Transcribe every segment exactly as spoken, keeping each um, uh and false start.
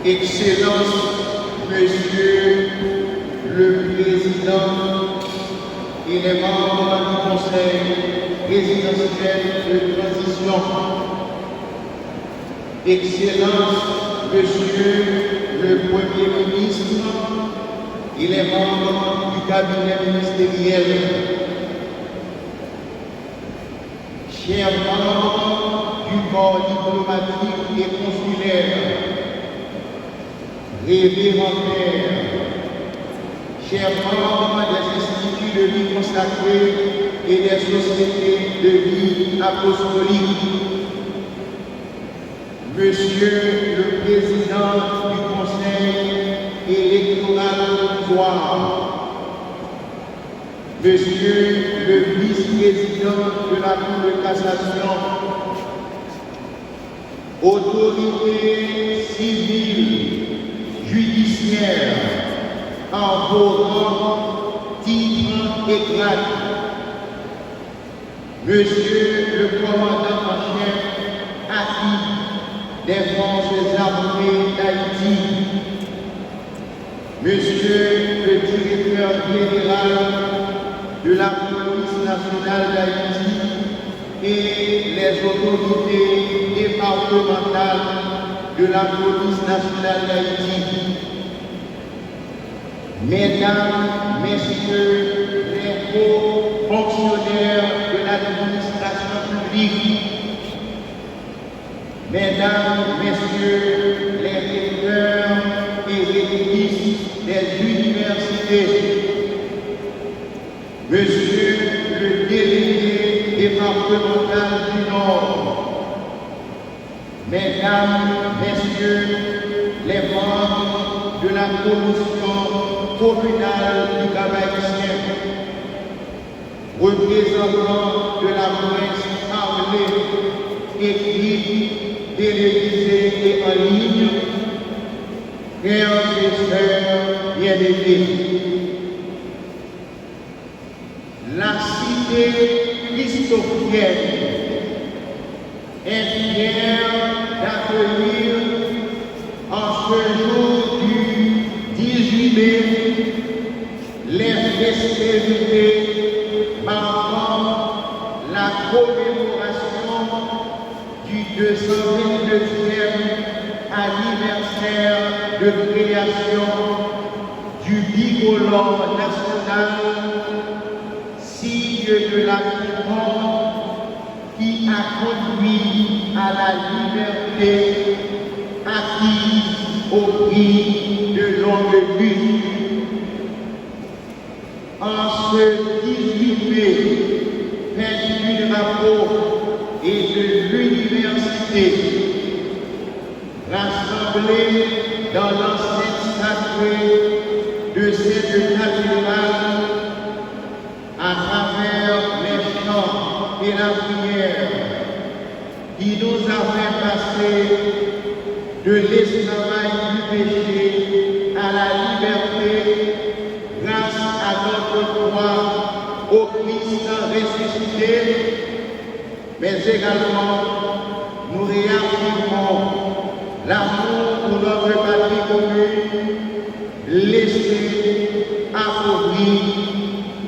Excellence, Monsieur le Président et les membres du Conseil présidentiel de transition, Excellence, Monsieur le Premier ministre et les membres du cabinet ministériel, chers membres du corps diplomatique et consulaire, révérends pères, chers membres des instituts de vie consacrée et des sociétés de vie apostolique, Monsieur le Président du Conseil électoral provisoire, Monsieur le Vice-président de la Cour de cassation, autorités civiles, judiciaires, en vos rangs, titres et grades, Monsieur le Commandant en chef acquis des Forces armées d'Haïti, Monsieur le Directeur général de la Police nationale d'Haïti et les autorités départementales de la Police nationale d'Haïti, Mesdames, Messieurs les hauts fonctionnaires de l'administration publique, Mesdames, Messieurs les recteurs et rectrices des universités, Monsieur le délégué départemental du Nord, Mesdames, Messieurs les membres de la Commission communale du Cap-Haïtien, représentants de la presse parlée, écrite, télévisée et en ligne, frères et sœurs bien-aimés. La cité christophienne est fière d'accueillir en ce jour du dix-huit mai les festivités marquant la commémoration du deux cent vingt-deuxième anniversaire de création du bicolore national, signe de la quiconque qui a conduit à la liberté acquise au prix de longues luttes. En ce dix-huit mai, fête du drapeau et de l'université, rassemblés dans l'enceinte sacrée de cette cathédrale, à travers les chants et la prière, qui nous a fait passer de l'esclavage du péché à la liberté grâce à notre foi au Christ ressuscité, mais également nous réaffirmons l'amour pour notre patrie commune, blessée, appauvrie,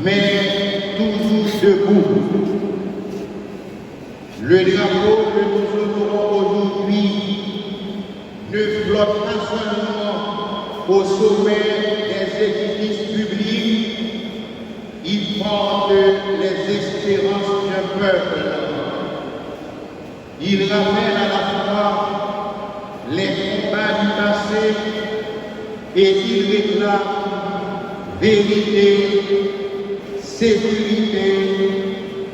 mais toujours debout. Le drapeau que nous honorons aujourd'hui ne flotte pas seulement au sommet des édifices publics, il porte les espérances d'un peuple. Il rappelle à la fois les combats du passé et il réclame vérité, sécurité,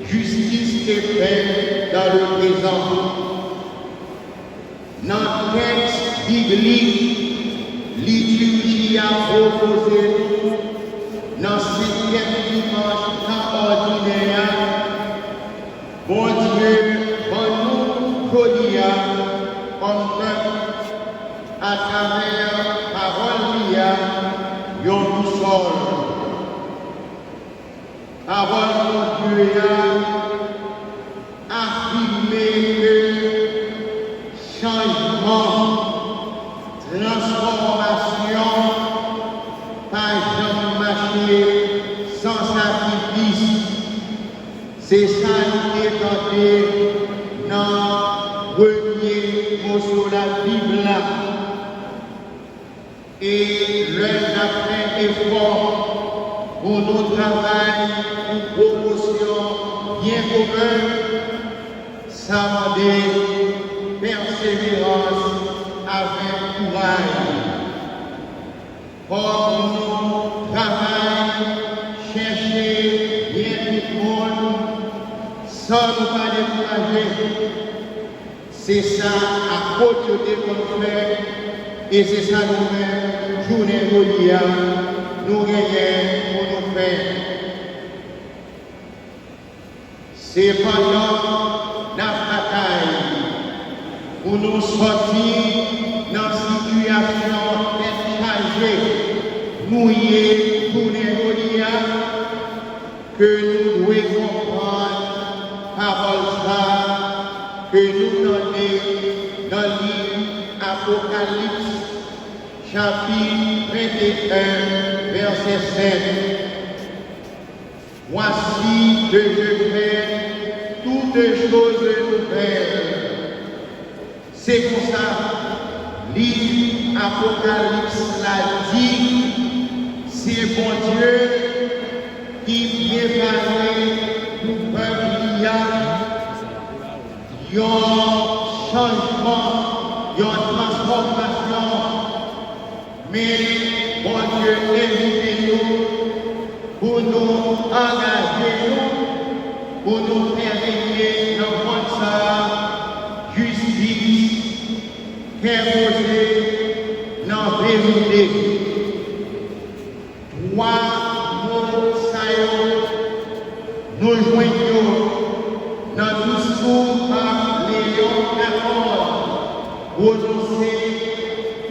justice et paix dans le présent. Nan tèks biblik, litirji a pwopoze nou, nan senkyèm dimanch tan òdinè a, Bondye ban nou jodi a, kòm pèp, atravè pawòl li a, yon bousòl. Pawòl Bondye a afime ke chanjman, Transfòmasyon pa janm mache san sakrifis. Se sa nou te tande nan premye moso Labib la. E lè n ap fè efò pou nou travay pou pwomosyon byen komen, sa mande pèseverans avèk kouraj. Fòk nou travay, chèche byen tout moun, san nou pa dekouraje. Se sa apot yo te konn fè, e se sa nou menm, jounen jodi a, nou genyen pou nou fè. Se pandan n ap batay pou nou sòti nan sitiyasyon tèt chaje nou ye jounen jodi a, ke nou dwe konprann pawòl sa ke nou tande nan liv Apokalips, chapit venteyen, vèsè sèt. Voici que je fais toutes choses nouvelles. Se konsa, liv Apokalips la di, se Bondye ki prepare pou pèp li a yon chanjman, yon transfòmasyon. Men Bondye envite nou pou nou angaje nou, pou nou fè renye nan mond sa a jistis, kè poze nan verite. Twa mo sa yo, nou jwenn yo nan diskou Pap Leyon katòz pwononse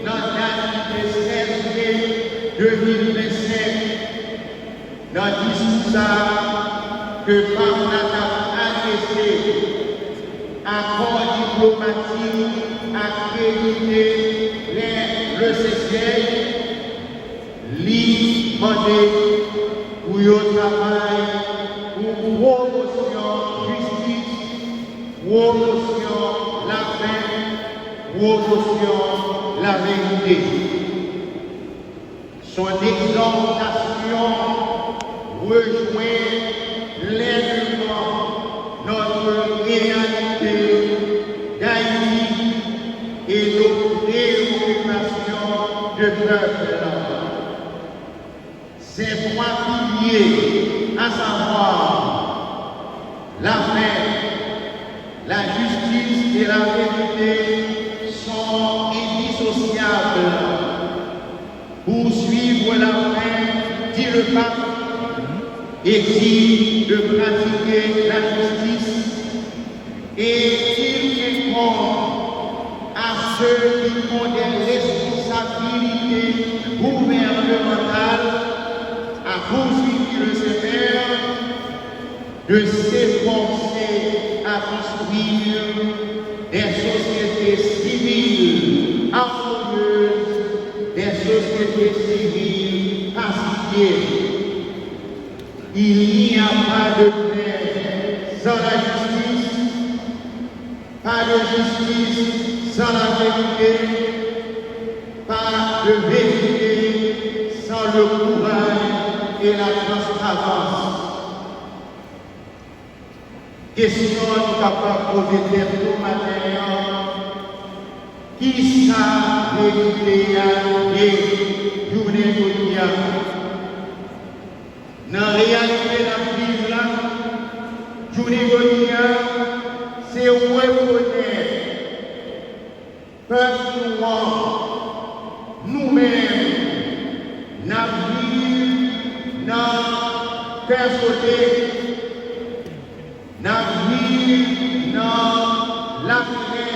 nan dat ki te sèz me de mil vennsenk, nan diskou sa a ke Pap la t ap adrese akò diplomatik akredite lè Lesesyèl, li mande pou yo travay pou pwomosyon jistis, pwomosyon lapè, pwomosyon laverite. Son egzòtasyon rejwenn plenman notre réalité d'Haïti et nos préoccupations de peuple. Ces trois piliers, à savoir la paix, la justice et la vérité, sont indissociables. Poursuivre la paix, dit le pape, exige de pratiquer la justice et il incombe à ceux qui ont des responsabilités gouvernementales, a poursuivi le Seigneur, de s'efforcer à construire des sociétés civiles harmonieuses, des sociétés civiles pacifiées. Il n'y a pas de paix sans la justice, pas de justice sans la vérité, pas de vérité sans le courage et la transparence. Kesyon nou kapab poze tèt nou maten an, kisa verite a ye jounen jodi a? Nan reyalite n ap viv la, jounen jodi a, se rekonèt pèp nou an, nou menm, n ap viv nan kè sote, n ap viv nan laterè.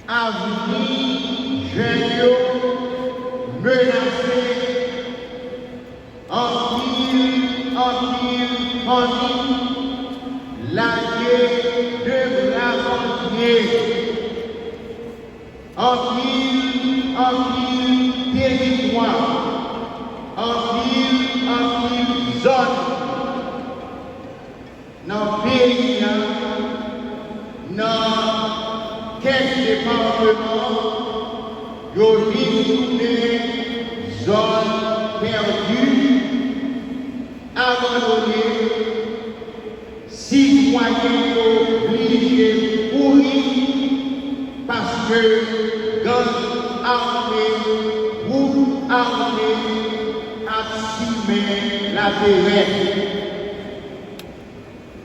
Avni jèn yo menase. Anpil, anpil fanmi lage de bra pandye. Anpil, anpil teritwa, anpil, anpil zòn nan peyi a, nan kèk depatman, yo vin tounen zòn pèdi, abandone, sitwayen yo blije kouri paske gang ame, gwoup ame ap simen laterè.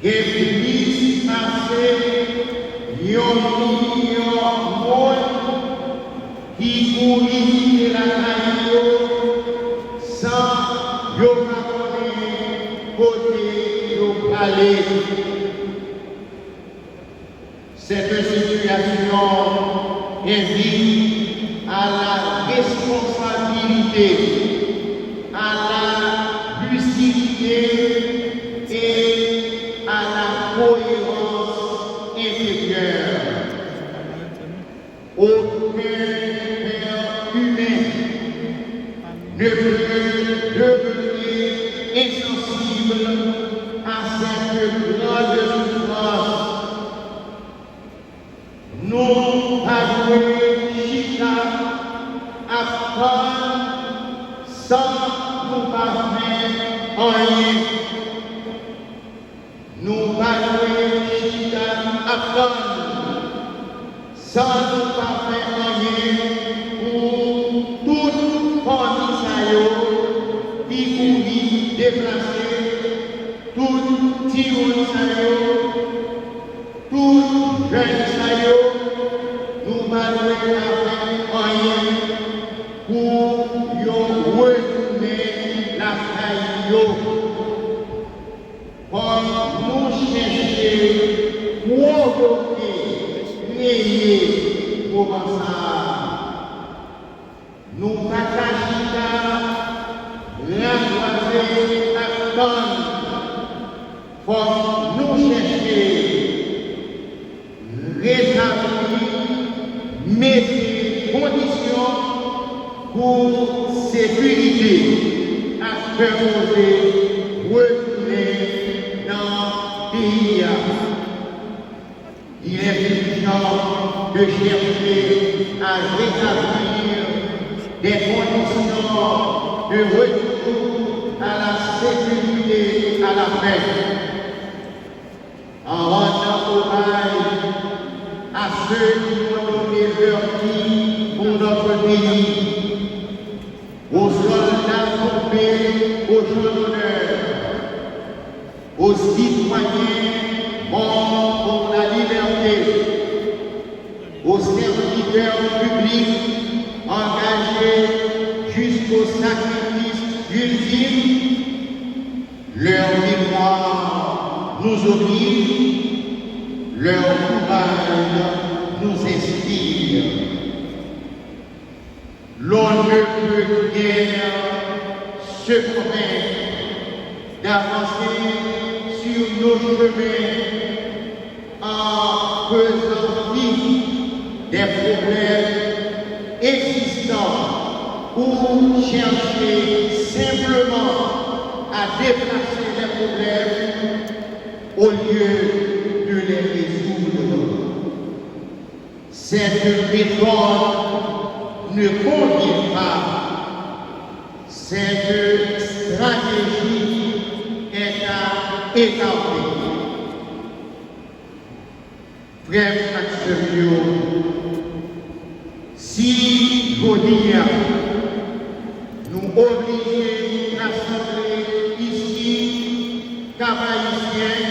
Gen plis pase yon milyon moun ki kouri kite lakay yo san yo pa konnen kote yo prale. Cette situation invite à la responsabilité, à la lucidité et à la cohérence intérieure. Aucun père humain ne peut demeurer insensible à cette grande souffrance. Nou pa dwe chita ap tann san nou pa fè anyen. Nou pa dwe chita ap tann san nou pa fè anyen pou tout fanmi sa yo ki kouri deplase, tout timoun sa yo, tout jèn sa yo, nou pa dwe pa fè anyen pou yo retounen lakay yo. Fòk nou chèche pwovoke, kreye moman sa a. Nou pa ka chita rakwaze ak tann. Fòk nou chèche retabli, mete kondisyon pou sekirite ak fè koze retounen nan peyi a. Il est urgent de chercher à rétablir des conditions de retour à la sécurité et à la paix. En rendant hommage à ceux qui ont donné leur vie pour notre pays, aux soldats tombés au champ d'honneur, aux citoyens morts pour la liberté, aux serviteurs publics engagés jusqu'au sacrifice ultime, leur mémoire nous oblige, leur courage nous inspire. L'on ne peut guère se convaincre d'avancer sur nos chemins en faisant fi des problèmes existants ou chercher simplement à déplacer les problèmes au lieu de les résoudre. Cette méthode ne convient pas. Cette stratégie est à écarter. Frè m ak sè m yo, si jodi a nou oblije rasanble isi Kap Ayisyen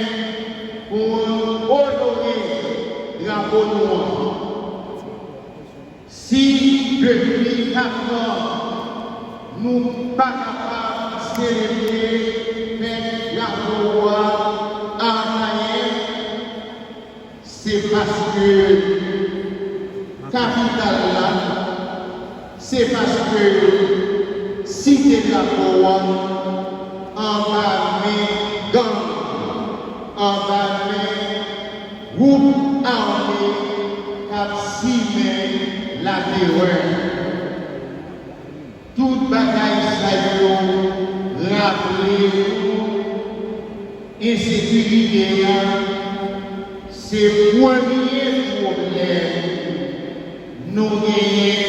pou onore drapo nou an, si depi katran nou pa kapab selebre fèt drapo a Akayè, se paske kapital la, se paske site drapo a anba men gang, anba men gwoup ame k ap simen la erè. Tout bagay sa yo raple nou ensekirite a se premye pwoblèm nou genyen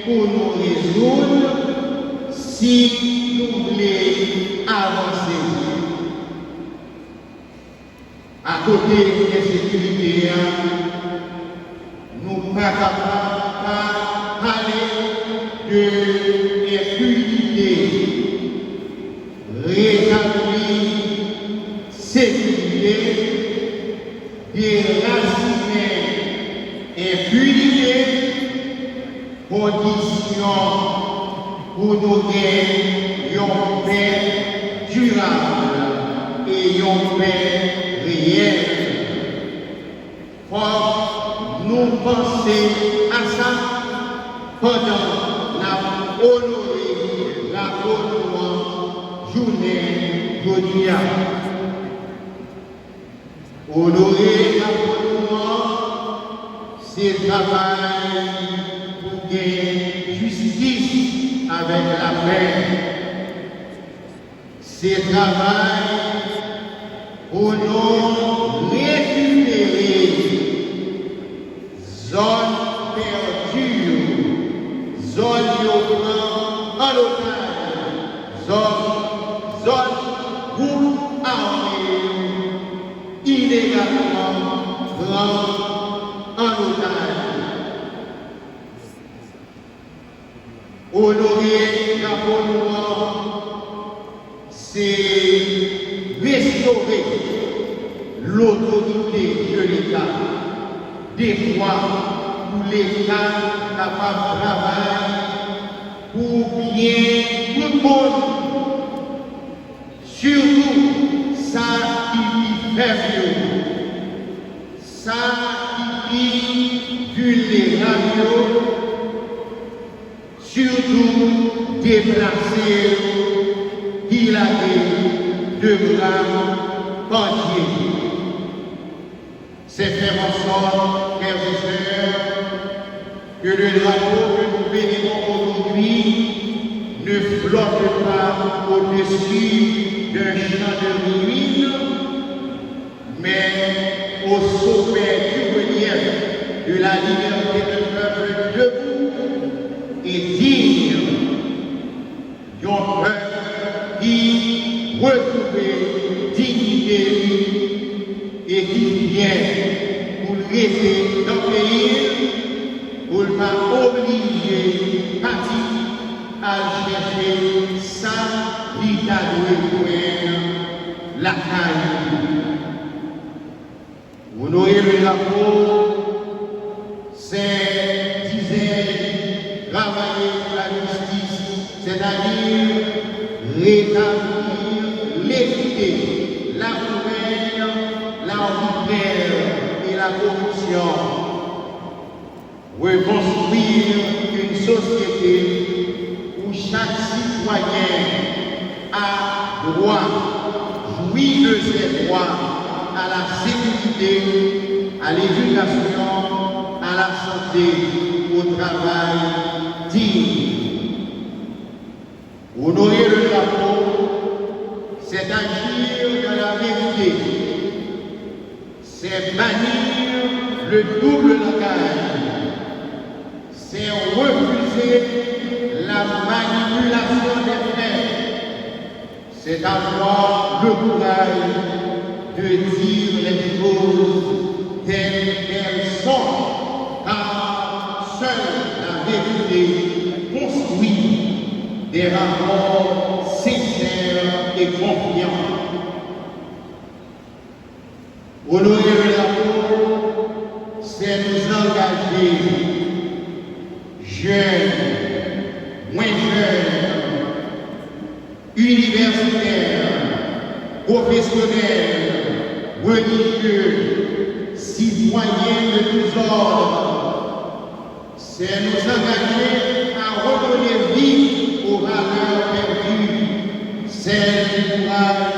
pou nou rezoud si nou vle avanse. Akote ensekirite a, nou pa kapab pa pale de enpinite. Retabli sekirite, derasinen enpinite, kondisyon pou nou gen yon pè dirab e yon pè reyèl. Fòk nou panse a sa pandan n ap onore drapo nou an jounen jodi a. Onore drapo nou an, se travay pou gen jistis avèk lapè. Se travay pou nou rekipere zòn pèdi yo, zòn yo pran an otaj, zòn, zòn gwoup ame yo ilegalman pran an otaj. Onore drapo nou an, se restore lotorite de Leta, dekwa pou Leta kapab travay pou byen tout moun, sitou sa ki pi fèb yo, sa ki pi vilnerab yo, sitou deplase yo ki lage de bra pandye. C'est faire en sorte, frères et sœurs, que le drapeau que nous vénérons aujourd'hui ne flotte pas au-dessus d'un champ de ruines, mais au sommet du relief de la liberté d'un peuple debout et digne. Yon pèp ki retwouve diyite li e ki fyè pou l rete nan peyi l, pou l pa oblije pati al chèche sa li ta dwe jwenn lakay li. Onore le drapo, c'est, disais-je, travailler pour la justice, c'est-à-dire rétablir l'équité, la poubelle, l'arbitraire et la corruption. Reconstruire une société où chaque citoyen a droit, jouit de ses droits à la sécurité, à l'éducation, à la santé, au travail digne. Honorer le drapeau, c'est agir dans la vérité, c'est bannir le double langage, c'est refuser la manipulation des faits, c'est avoir le courage de dire les choses telles qu'elles sont, car seule la vérité construit des rapports sincères et confiants. Honorer le drapeau, c'est nous engager, jeunes, moins jeunes, universitaires, professionnels, religieux, citoyens de tous ordres, c'est nous engager à redonner vie aux valeurs perdues, celles du courage,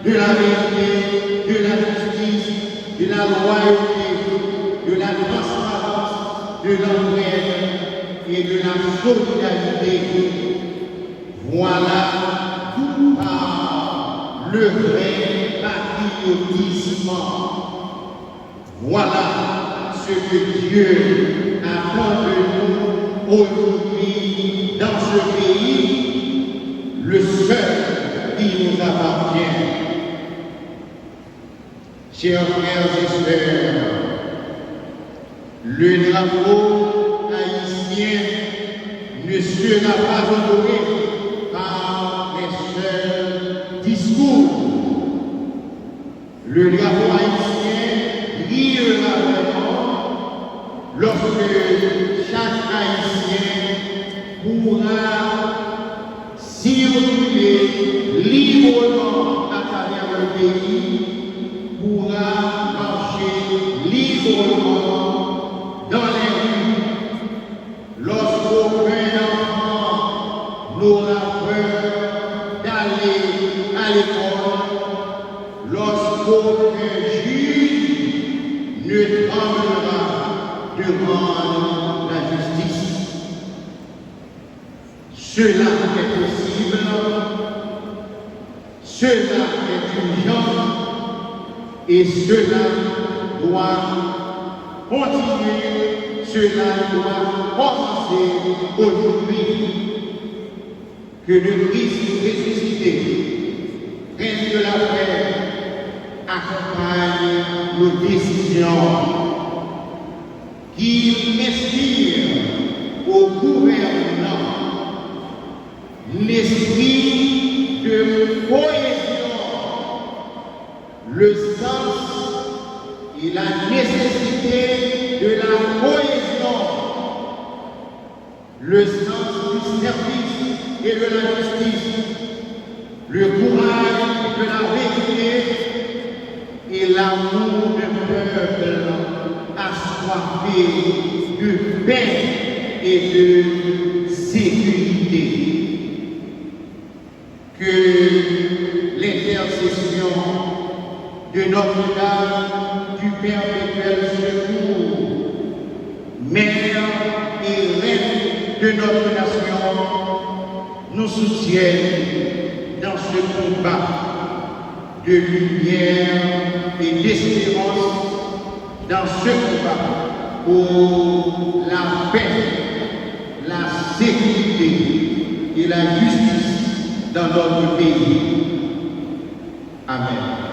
de la vérité, de la justice, de la loyauté, de la transparence, de de l'entraide et de la solidarité. Voilà d'où part le vrai patriotisme. Voilà ce que Dieu attend de nous aujourd'hui dans ce pays, le seul qui nous appartient. Chers frères et sœurs, le drapeau haïtien ne sera pas honoré par les seuls discours. Le drapeau haïtien brillera vraiment lorsque chaque Haïtien pourra circuler librement à travers le pays, pourra marcher librement dans les rues. Lorsqu'aucun enfant n'aura peur d'aller à l'école, lorsqu'aucun juge ne tremblera de rendre la justice. Cela est possible, cela est urgent et cela doit continuer, cela doit commencer aujourd'hui. Que le Christ ressuscité, Reine de la paix, accompagne nos décisions, qu'il inspire au gouvernement l'esprit de cohésion, le sens et la nécessité de la cohésion, le sens du service et de la justice, le courage de la vérité et l'amour d'un peuple assoiffé de paix et de sécurité. Que l'intercession de Notre-Dame du Perpétuel Secours, Mère et Reine de notre nation, nous soutienne dans ce combat de lumière et d'espérance, dans ce combat pour la paix, la sécurité et la justice dans notre pays. Amen.